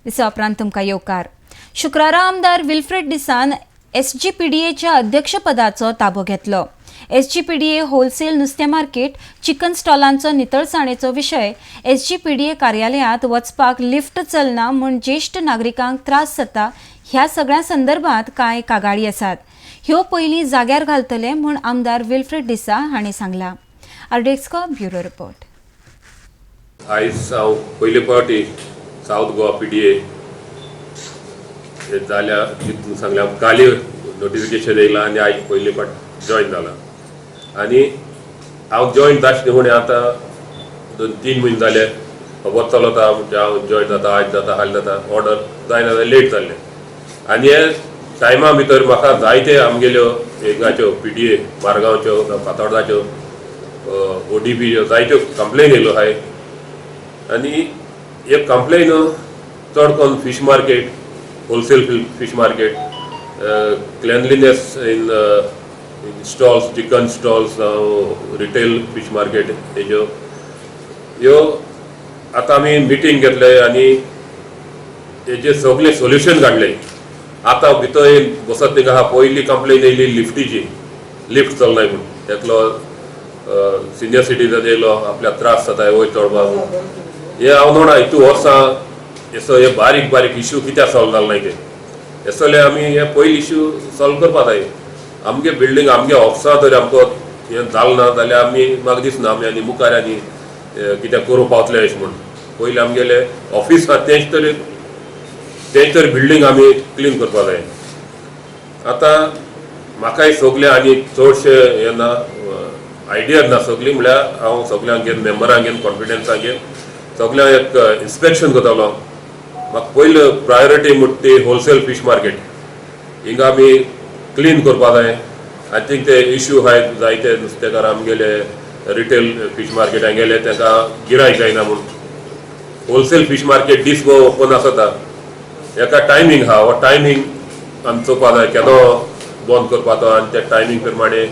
दिसा उपरांत तुमकां येवकार. शुक्रारा आमदार विल्फ्रेड डिसान एसजीपीडीएच्या अध्यक्षपदाचो ताबो घेतलो. एसजीपीडीए होलसेल नुस्तें मार्केट, चिकन स्टॉलांचो नितळसाणेचो विशय, एसजीपीडीए कार्यालयांत वचपाक लिफ्ट चलना म्हूण ज्येश्ठ नागरिकांक त्रास जाता, ह्या सगळ्या संदर्भात कांय कागाळी आसात. ह्यो पयलीं जाग्यार घालतले म्हूण आमदार विल्फ्रेड डिसा हांणी सांगलां. आरडीएक्सको ब्युरो रिपोर्ट. आयज हांव पयले फावटी सावथ गोवा पीडीए जाल्या तितून सांगल्या, काली नोटिफिकेशन येयलां आनी आयज पयले फावट जॉयन जाला. आनी हांव जॉयन जाशें म्हूण आतां 2-3 म्हयने जाले खबर चलता. म्हणजे हांव जॉयन जाता, आयज जाता, फाल्यां जाता, ऑर्डर जायना जाल्यार लेट जाल्लें. आनी हे टायमा भितर म्हाका जायते आमगेल्यो हिंगाच्यो पीडीए मारगांवच्यो, फातोर्डाच्यो, ओडीपीच्यो जायत्यो कंप्लेन येयल्यो आहाय. आनी एक कंप्लेन चड करून fish market, wholesale fish market, cleanliness in stalls, chicken stalls, retail fish market, हेज्यो ह्यो आतां आमी मिटींग घेतले आनी हेजे सगळे सोल्युशन काडले. आतां भितर बसत थिंगा आहा. पयली कंप्लेन येयली लिफ्टीची, लिफ्ट चलनाय म्हूण. एकलो सिनियर सिटीजन येयलो, आपल्याक त्रास जाता वयर चडपाक. हे हांव नोणा हितू वर्सां हेसो हे बारीक बारीक इश्यू कित्याक सॉल्व जाल नाय ते. हे सगळे आमी हे पयली इश्यू सॉल्व करपा जाय. आमगे बिल्डींग, आमगे ऑफिसां जर आमकां हें जालें ना जाल्यार आमी म्हाका दिसना आमी आनी मुखार आनी कित्याक करूंक पावतले अशें म्हूण. पयलीं आमगेले ऑफिस आहा तेंच तरी बिल्डींग आमी क्लीन करपा जाय. आतां म्हाकाय सगलें आनी चडशें हें ना, आयडिया ना सगळी. म्हणल्यार हांव सगल्यांक घेवन, मेंबरांक घेवन, कॉन्फिडन्साक घेवन सगळ्यांक एक इन्स्पेक्शन करतालो. म्हाका पयली प्रायोरिटी म्हणटा ती होलसेल फीश मार्केट. हिंगा आमी क्लीन करपा जाय. I think ते इश्यू आहाय जायते नुस्तेकार आमगेले रिटेल फीश मार्केटान गेले, तांकां गिरायक जायना म्हूण. होलसेल फीश मार्केट दीसभर ओपन आसता. एका टायमींग आहा, हो टायमींग आमी चोवपा जाय, केदो बंद करपा तो आनी त्या टायमींग प्रमाणे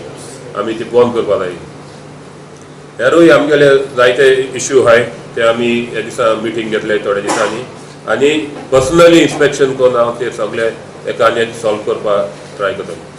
आमी ती बंद करपा जाय. हेरूय आमगेले जायते इश्यू आहाय, ते आमी ह्या दिसा मिटींग घेतले थोड्या दिसांनी आनी पर्सनली इन्स्पेक्शन करून हांव ते सगळे एका आनी एक सॉल्व करपाक ट्राय करतलो.